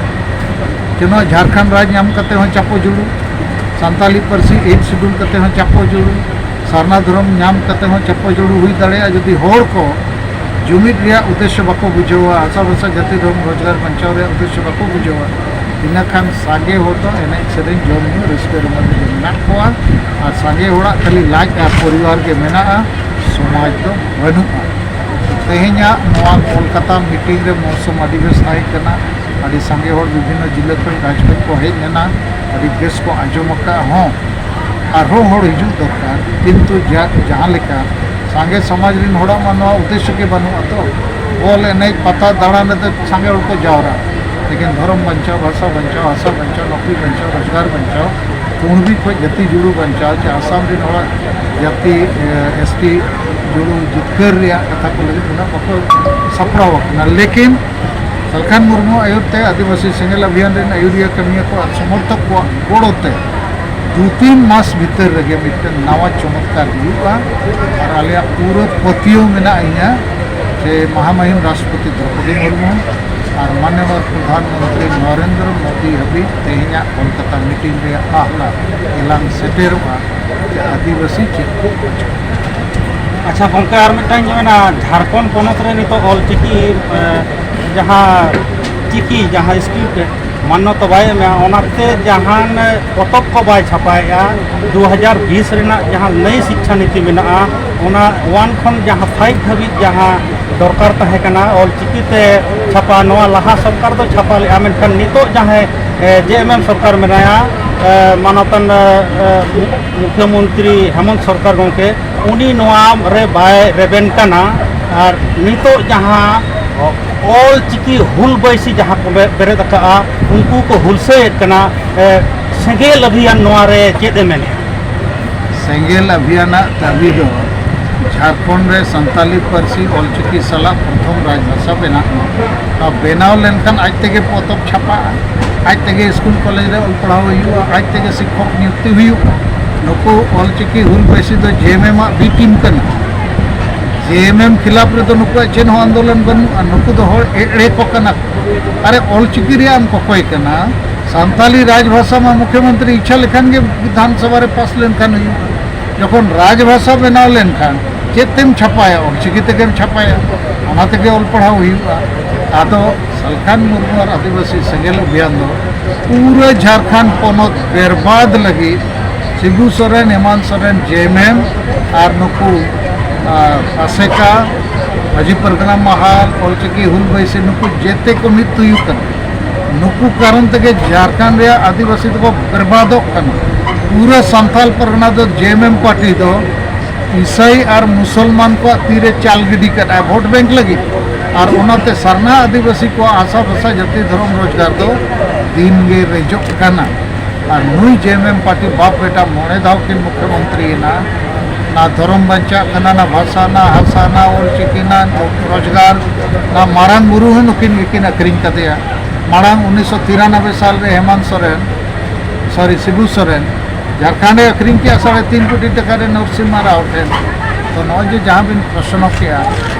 ᱡᱮ ᱱᱚᱣᱟ ᱡᱷᱟᱲᱠᱷᱚᱸᱰ ᱨᱟᱡᱽ ᱧᱟᱢ ᱠᱟᱛᱮ ᱦᱚᱸ ᱪᱟᱯᱚ ᱡᱩᱲᱩ, ᱥᱟᱱᱛᱟᱞᱤ ᱯᱟᱹᱨᱥᱤ eighth schedule ᱠᱟᱛᱮ ᱦᱚᱸ ᱪᱟᱯᱚ ᱡᱩᱲᱩ, ᱥᱟᱨᱱᱟ ᱫᱷᱚᱨᱚᱢ ᱧᱟᱢ ᱠᱟᱛᱮ ᱦᱚᱸ ᱪᱟᱯᱚ ᱡᱩᱲᱩ ᱦᱩᱭ ᱫᱟᱲᱮᱭᱟᱜᱼᱟ᱾ ᱡᱩᱫᱤ ᱦᱚᱲ ᱠᱚ ᱡᱩᱢᱤᱫ ᱨᱮᱭᱟᱜ ᱩᱫᱽᱫᱮᱥᱥᱚ ᱵᱟᱠᱚ ᱵᱩᱡᱷᱟᱹᱣᱟ, ᱦᱟᱥᱟ ᱵᱷᱟᱥᱟ ᱡᱟᱹᱛᱤ ᱫᱷᱚᱨᱚᱢ ᱨᱳᱡᱽᱜᱟᱨ ᱵᱟᱧᱪᱟᱣ ᱨᱮᱭᱟᱜ ᱩᱫᱽᱫᱮᱥᱥᱚ ᱵᱟᱠᱚ ᱵᱩᱡᱷᱟᱹᱣᱟ, ᱤᱱᱟᱹ ᱠᱷᱟᱱ ᱥᱟᱸᱜᱮ ᱦᱚᱲ ᱫᱚ ᱮᱱᱮᱡ ᱥᱮᱨᱮᱧ, ᱡᱚᱢ ᱧᱩ, ᱨᱟᱹᱥᱠᱟᱹ ᱨᱚᱢᱚᱡᱽ ᱨᱮᱜᱮ ᱢᱮᱱᱟᱜ ᱠᱚᱣᱟ᱾ ᱟᱨ ᱥᱟᱸᱜᱮ ᱦᱚᱲᱟᱜ ᱠᱷᱟᱹᱞᱤ ᱞᱟᱡ ᱟᱨ ᱯᱚᱨᱤᱵᱟᱨ ᱜᱮ ᱢᱮᱱᱟᱜᱼᱟ, ᱥᱚᱢᱟᱡᱽ ᱫᱚ ᱵᱟᱹᱱᱩᱜᱼᱟ᱾ ᱛᱮᱦᱮᱧᱟᱜ ᱱᱚᱣᱟ ᱠᱳᱞᱠᱟᱛᱟ meeting ᱨᱮ ᱢᱚᱦᱳᱛᱥᱚᱵ ᱟᱹᱰᱤ ᱵᱮᱥ ᱛᱟᱦᱮᱸ ᱠᱟᱱᱟ᱾ ᱟᱹᱰᱤ ᱥᱟᱸᱜᱮ ᱦᱚᱲ ᱵᱤᱵᱷᱤᱱᱱᱚ ᱡᱤᱞᱟᱹ ᱠᱷᱚᱱ, ᱨᱟᱡᱽ ᱠᱷᱚᱱ ᱠᱚ ᱦᱮᱡ ᱞᱮᱱᱟ᱾ ᱟᱹᱰᱤ ᱵᱮᱥ ᱠᱚ ᱟᱸᱡᱚᱢ ᱟᱠᱟᱫᱼᱟ ᱦᱚᱸ᱾ ᱟᱨᱦᱚᱸ ᱦᱚᱲ ᱦᱤᱡᱩᱜ ᱫᱚᱨᱠᱟᱨ, ᱠᱤᱱᱛᱩ ᱡᱟ-, ᱡᱟᱦᱟᱸ ᱞᱮᱠᱟ ᱥᱟᱸᱜᱮ ᱥᱚᱢᱟᱡᱽ ᱨᱤᱱ ᱦᱚᱲᱟᱜ ᱢᱟ ᱱᱚᱣᱟ ᱩᱫᱽᱫᱮᱥᱥᱚ ᱜᱮ ᱵᱟᱹᱱᱩᱜᱼᱟ ᱛᱚ᱾ ᱵᱚᱞ ᱮᱱᱮᱡ, ᱯᱟᱛᱟ ᱫᱟᱬᱟᱱ ᱨᱮᱫᱚ ᱥᱟᱸᱜᱮ ᱦᱚᱲ ᱠᱚ ᱡᱟᱣᱨᱟᱜᱼᱟ, ᱞᱮᱠᱤᱱ ᱫᱷᱚᱨᱚᱢ ᱵᱟᱧᱪᱟᱣ, ᱵᱷᱟᱥᱟ ᱵᱟᱧᱪᱟᱣ, ᱦᱟᱥᱟ ᱵᱟᱧᱪᱟᱣ, ᱱᱚᱠᱨᱤ ᱵᱟᱧᱪᱟᱣ, ᱨᱳᱡᱽᱜᱟᱨ ᱵᱟᱧᱪᱟᱣ, ᱠᱩᱬᱵᱤ ᱠᱷᱚᱱ ᱡᱟᱹᱛᱤ ᱡᱩᱲᱩ ᱵᱟᱧᱪᱟᱣ, ᱪᱮ ᱟᱥᱟᱢ ᱨᱤᱱ ᱦᱚᱲᱟᱜ ᱡᱟᱹᱛᱤ, ᱮ, S T ᱡᱩᱲᱩ ᱡᱤᱛᱠᱟᱹᱨ ᱨᱮᱭᱟᱜ ᱠᱟᱛᱷᱟ ᱠᱚ ᱞᱟᱹᱜᱤᱫ ᱩᱱᱟᱹᱜ ᱵᱟᱠᱚ ᱥᱟᱯᱲᱟᱣ ᱟᱠᱟᱱᱟ᱾ ᱞᱮᱠᱤᱱ ᱥᱟᱞᱠᱷᱟᱱ ᱢᱩᱨᱢᱩ ᱟᱹᱭᱩᱨ ᱛᱮ ᱟᱹᱫᱤᱵᱟᱹᱥᱤ ᱥᱮᱸᱜᱮᱞ ᱚᱵᱷᱤᱭᱟᱱ ᱨᱮᱱ ᱟᱹᱭᱩᱨᱤᱭᱟᱹ ᱠᱟᱹᱢᱤᱭᱟᱹ ᱠᱚ ᱟᱨ ᱥᱚᱢᱚᱨᱛᱷᱚᱠ ᱠᱚᱣᱟᱜ ᱜᱚᱲᱚ ᱛᱮ ᱫᱩ ᱛᱤᱱ ᱢᱟᱥ ᱵᱷᱤᱛᱟᱹᱨ ᱨᱮᱜᱮ ᱢᱤᱫᱴᱮᱱ ᱱᱟᱣᱟ ᱪᱚᱢᱚᱛᱠᱟᱨ ᱦᱩᱭᱩᱜᱼᱟ᱾ ᱟᱨ ᱟᱞᱮᱭᱟᱜ ᱯᱩᱨᱟᱹ ᱯᱟᱹᱛᱭᱟᱹᱣ ᱢᱮᱱᱟᱜᱼᱟ ᱤᱧᱟᱹᱜ ᱡᱮ ᱢᱟᱦᱟᱢᱟᱦᱤᱢ ᱨᱟᱥᱴᱨᱚᱯᱚᱛᱤ ᱫᱨᱚᱯᱚᱫᱤ ᱢᱩᱨᱢᱩ ᱟᱨ ᱢᱟᱱᱱᱚᱵᱚᱨ ᱯᱨᱚᱫᱷᱟᱱ ᱢᱚᱱᱛᱨᱤ ᱱᱚᱨᱮᱱᱫᱨᱚ ᱢᱳᱫᱤ ᱦᱟᱹᱵᱤᱡ ᱛᱮᱦᱮᱧᱟᱜ ᱠᱳᱞᱠᱟᱛᱟ meeting ᱨᱮᱭᱟᱜ ᱟᱦᱞᱟ ᱮᱞᱟᱝ ᱥᱮᱴᱮᱨᱚᱜᱼᱟ ᱡᱮ ᱟᱹᱫᱤᱵᱟᱹᱥᱤ ᱪᱮᱫ ᱠᱚ ᱠᱷᱚᱡᱚᱜ ᱠᱟᱱᱟ᱾ ᱟᱪᱪᱷᱟ ᱜᱚᱢᱠᱮ, ᱟᱨ ᱢᱤᱫᱴᱟᱝ ᱢᱮᱱᱟ, ᱡᱷᱟᱲᱠᱷᱚᱸᱰ ᱯᱚᱱᱚᱛ ᱨᱮ ᱱᱤᱛᱚᱜ ᱚᱞᱪᱤᱠᱤ, ᱮ, ᱡᱟᱦᱟᱸ ᱪᱤᱠᱤ, ᱡᱟᱦᱟᱸ script ᱢᱟᱱᱱᱚᱛᱟ ᱵᱟᱭ ᱮᱢᱟ, ᱚᱱᱟᱛᱮ ᱡᱟᱦᱟᱱ ᱯᱚᱛᱚᱵ ᱠᱚ ᱵᱟᱭ ᱪᱷᱟᱯᱟᱭᱮᱫᱼᱟ᱾ ᱫᱩ ᱦᱟᱡᱟᱨ ᱵᱤᱥ ᱨᱮᱱᱟᱜ ᱡᱟᱦᱟᱸ ᱱᱟᱭ ᱥᱤᱠᱪᱷᱟ ᱱᱤᱛᱤ ᱢᱮᱱᱟᱜᱼᱟ, ᱚᱱᱟ ᱚᱣᱟᱱ ᱠᱷᱚᱱ ᱡᱟᱦᱟᱸ ᱯᱷᱟᱭᱤᱵᱷ ᱫᱷᱟᱹᱵᱤᱡ ᱡᱟᱦᱟᱸ ᱫᱚᱨᱠᱟᱨ ᱛᱟᱦᱮᱸ ᱠᱟᱱᱟ ᱚᱞ ᱪᱤᱠᱤ ᱛᱮ ᱪᱷᱟᱯᱟ, ᱱᱚᱣᱟ ᱞᱟᱦᱟ ᱥᱚᱨᱠᱟᱨ ᱫᱚ ᱪᱷᱟᱯᱟ ᱞᱮᱫᱼᱟ, ᱢᱮᱱᱠᱷᱟᱱ ᱱᱤᱛᱚᱜ ᱡᱟᱦᱟᱸᱭ ᱡᱮ ᱮᱢ ᱮᱢ ᱥᱚᱨᱠᱟᱨ ᱢᱮᱱᱟᱭᱟ, ᱮ, ᱢᱟᱱᱚᱛᱟᱱ ᱮ, ᱢᱩᱠᱷᱭᱚᱢᱚᱱᱛᱨᱤ ᱦᱮᱢᱚᱱᱛ ᱥᱚᱨᱠᱟᱨ ᱜᱚᱢᱠᱮ, ᱩᱱᱤ ᱱᱚᱣᱟ ᱨᱮ ᱵᱟᱭ ᱨᱮᱵᱮᱱ ᱠᱟᱱᱟ᱾ ᱟᱨ ᱱᱤᱛᱚᱜ ᱡᱟᱦᱟᱸ ᱚᱞ ᱪᱤᱠᱤ ᱦᱩᱞ ᱵᱟᱹᱭᱥᱤ ᱡᱟᱦᱟᱸ ᱠᱚ ᱵᱮ-, ᱵᱮᱨᱮᱫ ᱟᱠᱟᱫᱼᱟ, ᱩᱱᱠᱩ ᱠᱚ ᱦᱩᱞᱥᱟᱹᱭᱮᱫ ᱠᱟᱱᱟ᱾ ᱮ, ᱥᱮᱸᱜᱮᱞ ᱚᱵᱷᱤᱭᱟᱱ ᱱᱚᱣᱟ ᱨᱮ ᱪᱮᱫ ᱮ ᱢᱮᱱᱮᱫᱼᱟ? ᱥᱮᱸᱜᱮᱞ ᱚᱵᱷᱤᱭᱟᱱᱟᱜ ᱫᱟᱹᱵᱤ ᱫᱚ ᱡᱷᱟᱲᱠᱷᱚᱸᱰ ᱨᱮ ᱥᱟᱱᱛᱟᱞᱤ ᱯᱟᱹᱨᱥᱤ ᱚᱞᱪᱤᱠᱤ ᱥᱟᱞᱟᱜ ᱯᱨᱚᱛᱷᱚᱢ ᱨᱟᱡᱽᱵᱷᱟᱥᱟ ᱵᱮᱱᱟᱜ ᱢᱟ᱾ ᱱᱚᱣᱟ ᱵᱮᱱᱟᱣ ᱞᱮᱱᱠᱷᱟᱱ ᱟᱡ ᱛᱮᱜᱮ ᱯᱚᱛᱚᱵ ᱪᱷᱟᱯᱟᱜᱼᱟ, ᱟᱡ ᱛᱮᱜᱮ ᱥᱠᱩᱞ ᱠᱚᱞᱮᱡᱽ ᱨᱮ ᱚᱞ ᱯᱟᱲᱦᱟᱣ ᱦᱩᱭᱩᱜᱼᱟ, ᱟᱡ ᱛᱮᱜᱮ ᱥᱤᱠᱠᱷᱚᱠ ᱱᱤᱭᱩᱠᱛᱤ ᱦᱩᱭᱩᱜᱼᱟ᱾ ᱱᱩᱠᱩ ᱚᱞᱪᱤᱠᱤ ᱦᱩᱞ ᱵᱟᱹᱭᱥᱤ ᱫᱚ ᱡᱮ ᱮᱢ ᱮᱢ ᱟᱜ ᱵᱤ ᱴᱤᱢ ᱠᱟᱱᱟ᱾ ᱡᱮ ᱮᱢ ᱮᱢ ᱠᱷᱤᱞᱟᱯ ᱨᱮᱫᱚ ᱱᱩᱠᱩᱣᱟᱜ ᱪᱮᱫ ᱦᱚᱸ ᱟᱱᱫᱳᱞᱚᱱ ᱵᱟᱹᱱᱩᱜᱼᱟ᱾ ᱱᱩᱠᱩ ᱫᱚ ᱦᱚᱲ ᱮᱲᱮ ᱠᱚ ᱠᱟᱱᱟ ᱠᱚ᱾ ᱟᱨᱮ, ᱚᱞᱪᱤᱠᱤ ᱨᱮᱭᱟᱜ ᱮᱢ ᱠᱚᱠᱚᱭ ᱠᱟᱱᱟ, ᱥᱟᱱᱛᱟᱞᱤ ᱨᱟᱡᱽᱵᱷᱟᱥᱟ ᱢᱟ ᱢᱩᱠᱷᱭᱚᱢᱚᱱᱛᱨᱤ ᱤᱪᱪᱷᱟ ᱞᱮᱠᱷᱟᱱ ᱜᱮ ᱵᱤᱫᱷᱟᱱ ᱥᱚᱵᱷᱟ ᱨᱮ ᱯᱟᱥ ᱞᱮᱱᱠᱷᱟᱱ ᱦᱩᱭᱩᱜᱼᱟ᱾ ᱡᱚᱠᱷᱚᱱ ᱨᱟᱡᱽᱵᱷᱟᱥᱟ ᱵᱮᱱᱟᱣ ᱞᱮᱱᱠᱷᱟᱱ ᱪᱮᱫ ᱛᱮᱢ ᱪᱷᱟᱯᱟᱭᱟ? ᱚᱞᱪᱤᱠᱤ ᱛᱮᱜᱮᱢ ᱪᱷᱟᱯᱟᱭᱟ, ᱚᱱᱟ ᱛᱮᱜᱮ ᱚᱞ ᱯᱟᱲᱦᱟᱣ ᱦᱩᱭᱩᱜᱼᱟ᱾ ᱟᱫᱚ ᱥᱟᱞᱠᱷᱟᱱ ᱢᱩᱨᱢᱩ ᱟᱨ ᱟᱹᱫᱤᱵᱟᱹᱥᱤ ᱥᱮᱸᱜᱮᱞ ᱚᱵᱷᱤᱭᱟᱱ ᱫᱚ ᱯᱩᱨᱟᱹ ᱡᱷᱟᱲᱠᱷᱚᱸᱰ ᱯᱚᱱᱚᱛ ᱵᱮᱨᱵᱟᱫ ᱞᱟᱹᱜᱤᱫ ᱥᱤᱵᱩ ᱥᱚᱨᱮᱱ, ᱦᱮᱢᱟᱱᱛ ᱥᱚᱨᱮᱱ, ᱡᱮ ᱮᱢ ᱮᱢ ᱟᱨ ᱱᱩᱠᱩ, ᱟᱨ ᱟᱥᱮᱠᱟ, ᱢᱟᱹᱡᱷᱤ ᱯᱟᱨᱜᱟᱱᱟ ᱢᱟᱦᱟᱞ, ᱚᱞᱪᱤᱠᱤ ᱦᱩᱞ ᱵᱟᱹᱭᱥᱤ, ᱱᱩᱠᱩ ᱡᱮᱛᱮ ᱠᱚ ᱢᱤᱫ ᱛᱩᱭᱩ ᱠᱟᱱᱟ᱾ ᱱᱩᱠᱩ ᱠᱟᱨᱚᱱ ᱛᱮᱜᱮ ᱡᱷᱟᱲᱠᱷᱚᱸᱰ ᱨᱮᱭᱟᱜ ᱟᱹᱫᱤᱵᱟᱹᱥᱤ ᱫᱚᱠᱚ ᱵᱮᱨᱵᱟᱫᱚᱜ ᱠᱟᱱᱟ᱾ ᱯᱩᱨᱟᱹ ᱥᱟᱱᱛᱟᱞ ᱯᱟᱨᱜᱟᱱᱟ ᱫᱚ ᱡᱮ ᱮᱢ ᱮᱢ ᱯᱟᱨᱴᱤ ᱫᱚ ᱤᱥᱟᱹᱭ ᱟᱨ ᱢᱩᱥᱚᱞᱢᱟᱱ ᱠᱚᱣᱟᱜ ᱛᱤᱨᱮ ᱪᱟᱞ ᱜᱤᱰᱤ ᱠᱟᱫᱼᱟᱭ ᱵᱷᱳᱴ ᱵᱮᱝᱠ ᱞᱟᱹᱜᱤᱫ᱾ ᱟᱨ ᱚᱱᱟᱛᱮ ᱥᱟᱨᱱᱟ ᱟᱹᱫᱤᱵᱟᱹᱥᱤ ᱠᱚᱣᱟᱜ ᱟᱥᱟ ᱵᱷᱟᱥᱟ ᱡᱟᱹᱛᱤ ᱫᱷᱚᱨᱚᱢ ᱨᱳᱡᱽᱜᱟᱨ ᱫᱚ ᱫᱤᱱ ᱜᱮ ᱨᱮᱡᱚᱜ ᱠᱟᱱᱟ᱾ ᱟᱨ ᱱᱩᱭ ᱡᱮ ᱮᱢ ᱮᱢ ᱯᱟᱨᱴᱤ ᱵᱟᱯ ᱵᱮᱴᱟ ᱢᱚᱬᱮ ᱫᱷᱟᱣ ᱠᱤᱱ ᱢᱩᱠᱷᱭᱚᱢᱚᱱᱛᱨᱤᱭᱮᱱᱟ᱾ ᱱᱟ ᱫᱷᱚᱨᱚᱢ ᱵᱟᱧᱪᱟᱜ ᱠᱟᱱᱟ, ᱱᱟ ᱵᱷᱟᱥᱟ, ᱱᱟ ᱦᱟᱥᱟ, ᱱᱟ ᱚᱞᱪᱤᱠᱤ, ᱱᱟ ᱨᱳᱡᱽᱜᱟᱨ, ᱱᱟ ᱢᱟᱨᱟᱝ ᱵᱩᱨᱩ ᱦᱚᱸ ᱱᱩᱠᱤᱱ ᱜᱮᱠᱤᱱ ᱟᱹᱠᱷᱨᱤᱧ ᱠᱟᱫᱮᱭᱟ᱾ ᱢᱟᱲᱟᱝ ᱩᱱᱤᱥᱥᱚ ᱛᱤᱨᱟᱱᱚᱵᱵᱳᱭ ᱥᱟᱞ ᱨᱮ ᱦᱮᱢᱟᱱᱛ ᱥᱚᱨᱮᱱ, ᱥᱚᱨᱤ, ᱥᱤᱵᱩ ᱥᱚᱨᱮᱱ ᱡᱷᱟᱲᱠᱷᱚᱸᱰ ᱮ ᱟᱹᱠᱷᱨᱤᱧ ᱠᱮᱜᱼᱟ ᱥᱟᱲᱮ ᱛᱤᱱ ᱠᱳᱴᱤ ᱴᱟᱠᱟ ᱨᱮ ᱱᱚᱨᱥᱤᱢᱦᱟ ᱨᱟᱣ ᱴᱷᱮᱱ᱾ ᱛᱚ ᱱᱚᱜᱼᱚᱭ ᱡᱮ ᱡᱟᱦᱟᱸ ᱵᱤᱱ ᱯᱨᱚᱥᱱᱚ ᱠᱮᱜᱼᱟ,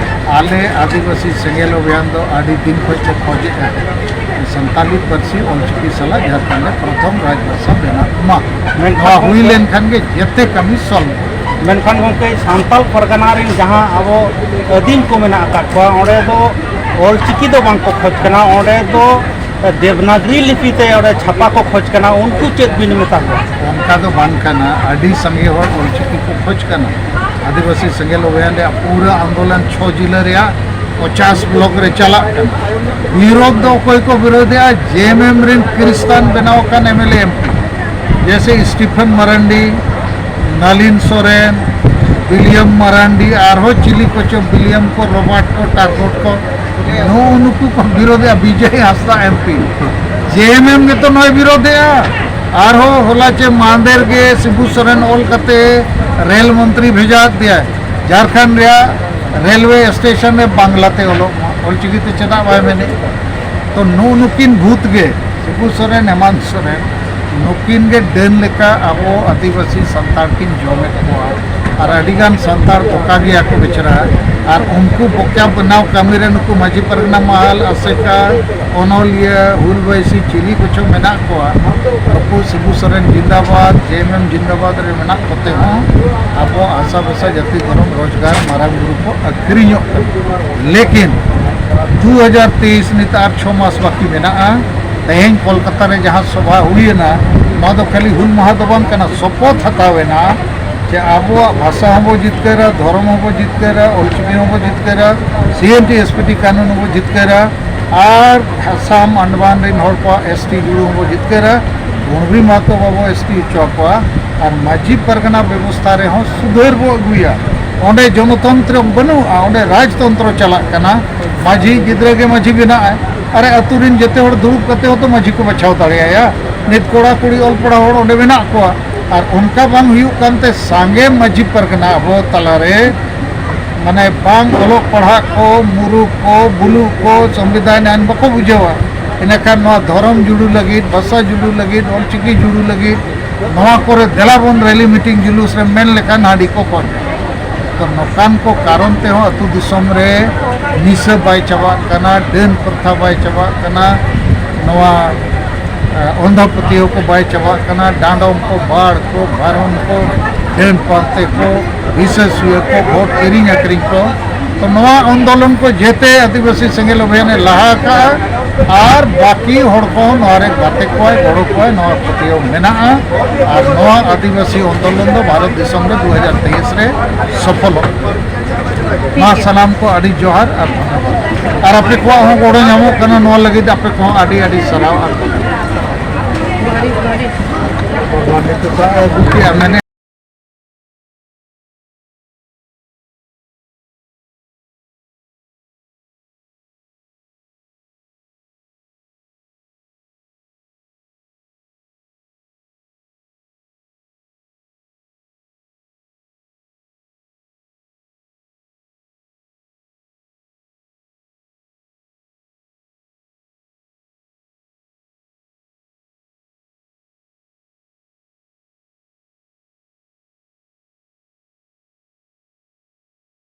ᱟᱞᱮ ᱟᱹᱫᱤᱵᱟᱹᱥᱤ ᱥᱮᱸᱜᱮᱞ ᱚᱵᱷᱤᱭᱟᱱ ᱫᱚ ᱟᱹᱰᱤ ᱫᱤᱱ ᱠᱷᱚᱱ ᱠᱚ ᱠᱷᱚᱡᱮᱜᱼᱟ ᱥᱟᱱᱛᱟᱞᱤ ᱯᱟᱹᱨᱥᱤ ᱚᱞᱪᱤᱠᱤ ᱥᱟᱞᱟᱜ ᱡᱷᱟᱲᱠᱷᱚᱸᱰ ᱨᱮ ᱯᱨᱚᱛᱷᱚᱢ ᱨᱟᱡᱽᱵᱷᱟᱥᱟ ᱵᱮᱱᱟᱜ ᱢᱟ᱾ ᱢᱮᱱᱠᱷᱟᱱ ᱱᱚᱣᱟ ᱦᱩᱭ ᱞᱮᱱᱠᱷᱟᱱ ᱜᱮ ᱡᱮᱛᱮ ᱠᱟᱹᱢᱤ ᱥᱚᱞᱵᱷ᱾ ᱢᱮᱱᱠᱷᱟᱱ ᱜᱚᱢᱠᱮ, ᱥᱟᱱᱛᱟᱞ ᱯᱟᱨᱜᱟᱱᱟ ᱨᱮᱱ ᱡᱟᱦᱟᱸ ᱟᱵᱚ ᱟᱹᱫᱤᱢ ᱠᱚ ᱢᱮᱱᱟᱜ ᱟᱠᱟᱫ ᱠᱚᱣᱟ, ᱚᱸᱰᱮ ᱫᱚ ᱚᱞᱪᱤᱠᱤ ᱫᱚ ᱵᱟᱝ ᱠᱚ ᱠᱷᱚᱡᱽ ᱠᱟᱱᱟ, ᱚᱸᱰᱮ ᱫᱚ ᱫᱮᱵᱽᱱᱟᱜᱽᱨᱤ ᱞᱤᱯᱤ ᱛᱮ ᱚᱸᱰᱮ ᱪᱷᱟᱯᱟ ᱠᱚ ᱠᱷᱚᱡᱽ ᱠᱟᱱᱟ, ᱩᱱᱠᱩ ᱪᱮᱫ ᱵᱤᱱ ᱢᱮᱛᱟ ᱠᱚᱣᱟ? ᱚᱱᱠᱟ ᱫᱚ ᱵᱟᱝ ᱠᱟᱱᱟ᱾ ᱟᱹᱰᱤ ᱥᱟᱸᱜᱮ ᱦᱚᱲ ᱚᱞᱪᱤᱠᱤ ᱠᱚ ᱠᱷᱚᱡᱽ ᱠᱟᱱᱟ᱾ ᱟᱹᱫᱤᱵᱟᱹᱥᱤ ᱥᱮᱸᱜᱮᱞ ᱚᱵᱷᱤᱭᱟᱱ ᱨᱮᱭᱟᱜ ᱯᱩᱨᱟᱹ ᱟᱱᱫᱳᱞᱚᱱ ᱪᱷᱚ ᱡᱤᱞᱟᱹ ᱨᱮᱭᱟᱜ ᱯᱚᱪᱟᱥ ᱵᱞᱚᱠ ᱨᱮ ᱪᱟᱞᱟᱜ ᱠᱟᱱᱟ᱾ ᱵᱤᱨᱳᱫᱷ ᱫᱚ ᱚᱠᱚᱭ ᱠᱚ ᱵᱤᱨᱳᱫᱷᱮᱜᱼᱟ? ᱡᱮ ᱮᱢ ᱮᱢ ᱨᱮᱱ ᱠᱷᱨᱤᱥᱛᱟᱱ ᱵᱮᱱᱟᱣ ᱟᱠᱟᱱ M L A, M P, ᱡᱮᱭᱥᱮ ᱥᱴᱤᱯᱷᱮᱱ ᱢᱟᱨᱟᱱᱰᱤ, ᱱᱟᱞᱤᱱ ᱥᱚᱨᱮᱱ, ᱵᱤᱞᱤᱭᱟᱢ ᱢᱟᱨᱟᱱᱰᱤ, ᱟᱨᱦᱚᱸ ᱪᱤᱞᱤ ᱠᱚᱪᱚ, ᱵᱤᱞᱤᱭᱟᱢ ᱠᱚ, ᱨᱚᱵᱟᱨᱴ ᱠᱚ, ᱴᱟᱨᱵᱚᱴ ᱠᱚ, ᱱᱩᱜᱼᱩ ᱱᱩᱠᱩ ᱠᱚ ᱵᱤᱨᱳᱫᱷᱮᱜᱼᱟ᱾ ᱵᱤᱡᱚᱭ ᱦᱟᱸᱥᱫᱟ ᱮᱢ ᱯᱤ, ᱡᱮ ᱮᱢ ᱮᱢ ᱜᱮᱛᱚ ᱱᱚᱭ ᱵᱤᱨᱳᱫᱷᱮᱜᱼᱟ᱾ ᱟᱨᱦᱚᱸ ᱦᱚᱞᱟ ᱪᱮ ᱢᱟᱦᱫᱮᱨ ᱜᱮ ᱥᱤᱵᱩ ᱥᱚᱨᱮᱱ ᱚᱞ ᱠᱟᱛᱮ ᱨᱮᱞ ᱢᱚᱱᱛᱨᱤ ᱵᱷᱮᱡᱟ ᱟᱫᱮᱭᱟᱭ, ᱡᱷᱟᱲᱠᱷᱚᱸᱰ ᱨᱮᱭᱟᱜ ᱨᱮᱞᱣᱮ ᱥᱴᱮᱥᱚᱱ ᱨᱮ ᱵᱟᱝᱞᱟᱛᱮ ᱚᱞᱚᱜ ᱢᱟ, ᱚᱞᱪᱤᱠᱤ ᱛᱮ ᱪᱮᱫᱟᱜ ᱵᱟᱭ ᱢᱮᱱᱮᱫ? ᱛᱚ ᱱᱩᱜᱼᱩ ᱱᱩᱠᱤᱱ ᱵᱷᱩᱛ ᱜᱮ, ᱥᱤᱵᱩ ᱥᱚᱨᱮᱱ, ᱦᱮᱢᱟᱱᱛ ᱥᱚᱨᱮᱱ, ᱱᱩᱠᱤᱱ ᱜᱮ ᱰᱟᱹᱱ ᱞᱮᱠᱟ ᱟᱵᱚ ᱟᱹᱫᱤᱵᱟᱹᱥᱤ ᱥᱟᱱᱛᱟᱲ ᱠᱤᱱ ᱡᱚᱢᱮᱫ ᱠᱚᱣᱟ᱾ ᱟᱨ ᱟᱹᱰᱤᱜᱟᱱ ᱥᱟᱱᱛᱟᱲ ᱵᱚᱠᱟ ᱜᱮᱭᱟ ᱠᱚ ᱵᱮᱪᱟᱨᱟ᱾ ᱟᱨ ᱩᱱᱠᱩ ᱵᱚᱠᱟ ᱵᱮᱱᱟᱣ ᱠᱟᱹᱢᱤ ᱨᱮ ᱱᱩᱠᱩ ᱢᱟᱹᱡᱷᱤ ᱯᱟᱨᱜᱟᱱᱟ ᱢᱟᱦᱟᱞ, ᱟᱥᱮᱠᱟ, ᱚᱱᱚᱞᱤᱭᱟᱹ, ᱦᱩᱞ ᱵᱟᱭᱥᱤ ᱪᱤᱞᱤ ᱠᱚᱪᱚ ᱢᱮᱱᱟᱜ ᱠᱚᱣᱟ, ᱱᱩᱠᱩ ᱥᱤᱵᱩ ᱥᱚᱨᱮᱱ ᱡᱤᱱᱫᱟᱵᱟᱫ, ᱡᱮ ᱮᱢ ᱮᱢ ᱡᱤᱱᱫᱟᱵᱟᱫ ᱨᱮ ᱢᱮᱱᱟᱜ ᱠᱚᱛᱮ ᱦᱚᱸ ᱟᱵᱚ ᱦᱟᱥᱟ ᱵᱷᱟᱥᱟ ᱡᱟᱹᱛᱤ ᱫᱷᱚᱨᱚᱢ ᱨᱳᱡᱽᱜᱟᱨ ᱢᱟᱨᱟᱝ ᱵᱩᱨᱩ ᱠᱚ ᱟᱹᱠᱷᱨᱤᱧᱚᱜ ᱠᱟᱱᱟ᱾ ᱞᱮᱠᱤᱱ ᱫᱩ ᱦᱟᱡᱟᱨ ᱛᱮᱭᱤᱥ ᱱᱤᱛ ᱟᱨ ᱪᱷᱚ ᱢᱟᱥ ᱵᱟᱹᱠᱤ ᱢᱮᱱᱟᱜᱼᱟ᱾ ᱛᱮᱦᱮᱧ ᱠᱳᱞᱠᱟᱛᱟ ᱨᱮ ᱡᱟᱦᱟᱸ ᱥᱚᱵᱷᱟ ᱦᱩᱭᱮᱱᱟ, ᱱᱚᱣᱟ ᱫᱚ ᱠᱷᱟᱹᱞᱤ ᱦᱩᱞ ᱢᱟᱦᱟ ᱫᱚ ᱵᱟᱝ ᱠᱟᱱᱟ, ᱥᱚᱯᱚᱛ ᱦᱟᱛᱟᱣ ᱮᱱᱟ ᱡᱮ ᱟᱵᱚᱣᱟᱜ ᱵᱷᱟᱥᱟ ᱦᱚᱸᱵᱚ ᱡᱤᱛᱠᱟᱹᱨᱟ, ᱫᱷᱚᱨᱚᱢ ᱦᱚᱸᱵᱚ ᱡᱤᱛᱠᱟᱹᱨᱟ, ᱚᱞᱪᱤᱠᱤ ᱦᱚᱸᱵᱚ ᱡᱤᱛᱠᱟᱹᱨᱟ, ᱥᱤ N T S P T ᱠᱟᱹᱱᱩᱱ ᱦᱚᱸᱵᱚ ᱡᱤᱛᱠᱟᱹᱨᱟ, ᱟᱨ ᱟᱥᱟᱢ ᱟᱱᱰᱟᱢᱟᱱ ᱨᱮᱱ ᱦᱚᱲ ᱠᱚᱣᱟᱜ ᱮᱥ ᱴᱤ ᱡᱩᱲᱩ ᱦᱚᱸᱵᱚ ᱡᱤᱛᱠᱟᱹᱨᱟ, ᱜᱩᱬᱵᱤ ᱢᱟᱦᱟᱛᱚ ᱵᱟᱵᱚ ᱮᱥ ᱴᱤ ᱦᱚᱪᱚ ᱟᱠᱚᱣᱟ, ᱟᱨ ᱢᱟᱹᱡᱷᱤ ᱯᱟᱨᱜᱟᱱᱟ ᱵᱮᱵᱚᱥᱛᱷᱟ ᱨᱮᱦᱚᱸ ᱥᱩᱫᱷᱟᱹᱨ ᱵᱚ ᱟᱹᱜᱩᱭᱟ᱾ ᱚᱸᱰᱮ ᱡᱚᱱᱚᱛᱚᱱᱛᱨᱚ ᱵᱟᱹᱱᱩᱜᱼᱟ, ᱚᱸᱰᱮ ᱨᱟᱡᱽᱛᱚᱱᱛᱨᱚ ᱪᱟᱞᱟᱜ ᱠᱟᱱᱟ᱾ ᱢᱟᱹᱡᱷᱤ ᱜᱤᱫᱽᱨᱟᱹ ᱜᱮ ᱢᱟᱹᱡᱷᱤ ᱵᱮᱱᱟᱜᱼᱟᱭ᱾ ᱟᱨᱮ, ᱟᱹᱛᱩ ᱨᱮᱱ ᱡᱮᱛᱮ ᱦᱚᱲ ᱫᱩᱲᱩᱵ ᱠᱟᱛᱮ ᱦᱚᱸᱛᱚ ᱢᱟᱹᱡᱷᱤ ᱠᱚ ᱵᱟᱪᱷᱟᱣ ᱫᱟᱲᱮᱭᱟᱭᱟ᱾ ᱱᱤᱛ ᱠᱚᱲᱟ ᱠᱩᱲᱤ ᱚᱞ ᱯᱟᱲᱦᱟᱣ ᱦᱚᱲ ᱚᱸᱰᱮ ᱢᱮᱱᱟᱜ ᱠᱚᱣᱟ, ᱟᱨ ᱚᱱᱠᱟ ᱵᱟᱝ ᱦᱩᱭᱩᱜ ᱠᱟᱱᱛᱮ ᱥᱟᱸᱜᱮ ᱢᱟᱹᱡᱷᱤ ᱯᱟᱨᱜᱟᱱᱟ ᱟᱵᱚ ᱛᱟᱞᱟᱨᱮ, ᱢᱟᱱᱮ, ᱵᱟᱝ ᱚᱞᱚᱜ ᱯᱟᱲᱦᱟᱜ ᱠᱚ, ᱢᱩᱨᱩᱠ ᱠᱚ, ᱵᱩᱞᱩᱜ ᱠᱚ, ᱥᱚᱝᱵᱤᱫᱷᱟᱱ ᱟᱹᱱ ᱵᱟᱠᱚ ᱵᱩᱡᱷᱟᱹᱣᱟ᱾ ᱤᱱᱟᱹᱠᱷᱟᱱ ᱱᱚᱣᱟ ᱫᱷᱚᱨᱚᱢ ᱡᱩᱲᱩ ᱞᱟᱹᱜᱤᱫ, ᱵᱷᱟᱥᱟ ᱡᱩᱲᱩ ᱞᱟᱹᱜᱤᱫ, ᱚᱞᱪᱤᱠᱤ ᱡᱩᱲᱩ ᱞᱟᱹᱜᱤᱫ, ᱱᱚᱣᱟ ᱠᱚᱨᱮ ᱫᱮᱞᱟ ᱵᱚᱱ ᱨᱮᱞᱤ ᱢᱤᱴᱤᱝ ᱡᱩᱞᱩᱥ ᱨᱮ ᱢᱮᱱ ᱞᱮᱠᱷᱟᱱ ᱦᱟᱺᱰᱤ ᱠᱚ ᱠᱚᱭ᱾ ᱛᱚ ᱱᱚᱝᱠᱟᱱ ᱠᱚ ᱠᱟᱨᱚᱱ ᱛᱮᱦᱚᱸ ᱟᱹᱛᱩ ᱫᱤᱥᱚᱢ ᱨᱮ ᱱᱤᱥᱟᱹ ᱵᱟᱭ ᱪᱟᱵᱟᱜ ᱠᱟᱱᱟ, ᱰᱟᱹᱱ ᱯᱨᱚᱛᱷᱟ ᱵᱟᱭ ᱪᱟᱵᱟᱜ ᱠᱟᱱᱟ, ᱱᱚᱣᱟ, ᱮ, ᱚᱱᱫᱷᱟ ᱯᱟᱹᱛᱭᱟᱹᱣ ᱠᱚ ᱵᱟᱭ ᱪᱟᱵᱟᱜ ᱠᱟᱱᱟ, ᱰᱟᱸᱰᱚᱢ ᱠᱚ, ᱵᱟᱲ ᱠᱚ, ᱵᱷᱟᱨᱚᱱ ᱠᱚ, ᱰᱟᱹᱱ ᱯᱟᱱᱛᱮ ᱠᱚ, ᱦᱤᱥᱟᱹ ᱥᱩᱭᱟᱹ ᱠᱚ, ᱵᱷᱳᱴ ᱠᱤᱨᱤᱧ ᱟᱹᱠᱷᱨᱤᱧ ᱠᱚ᱾ ᱛᱚ ᱱᱚᱣᱟ ᱟᱱᱫᱳᱞᱚᱱ ᱠᱚ ᱡᱮᱛᱮ ᱟᱹᱫᱤᱵᱟᱹᱥᱤ ᱥᱮᱸᱜᱮᱞ ᱚᱵᱷᱤᱭᱟᱱᱮ ᱞᱟᱦᱟ ᱟᱠᱟᱫᱼᱟ᱾ ᱟᱨ ᱵᱟᱹᱠᱤ ᱦᱚᱲ ᱠᱚᱦᱚᱸ ᱱᱚᱣᱟ ᱨᱮ ᱜᱟᱛᱮ ᱠᱚᱣᱟᱭ, ᱜᱚᱲᱚ ᱠᱚᱣᱟᱭ, ᱱᱚᱣᱟ ᱯᱟᱹᱛᱭᱟᱹᱣ ᱢᱮᱱᱟᱜᱼᱟ᱾ ᱟᱨ ᱱᱚᱣᱟ ᱟᱹᱫᱤᱵᱟᱹᱥᱤ ᱟᱱᱫᱳᱞᱚᱱ ᱫᱚ ᱵᱷᱟᱨᱚᱛ ᱫᱤᱥᱚᱢ ᱨᱮ ᱫᱩ ᱦᱟᱡᱟᱨ ᱛᱮᱭᱤᱥ ᱨᱮ ᱥᱚᱯᱷᱚᱞᱚᱜ ᱠᱟᱱᱟ᱾ ᱢᱟ ᱥᱟᱱᱟᱢ ᱠᱚ ᱟᱹᱰᱤ ᱡᱚᱦᱟᱨ ᱟᱨ ᱫᱷᱚᱱᱭᱚᱵᱟᱫ᱾ ᱟᱨ ᱟᱯᱮ ᱠᱚᱣᱟᱜ ᱦᱚᱸ ᱜᱚᱲᱚ ᱧᱟᱢᱚᱜ ᱠᱟᱱᱟ, ᱱᱚᱣᱟ ᱞᱟᱹᱜᱤᱫ ᱟᱯᱮ ᱠᱚᱦᱚᱸ ᱟᱹᱰᱤ ᱟᱹᱰᱤ ᱥᱟᱨᱦᱟᱣ᱾ ᱟᱨ ᱱᱤᱛᱚᱜ ᱫᱟᱜ ᱮ ᱟᱹᱜᱩ ᱠᱮᱜᱼᱟ, ᱢᱮᱱᱮ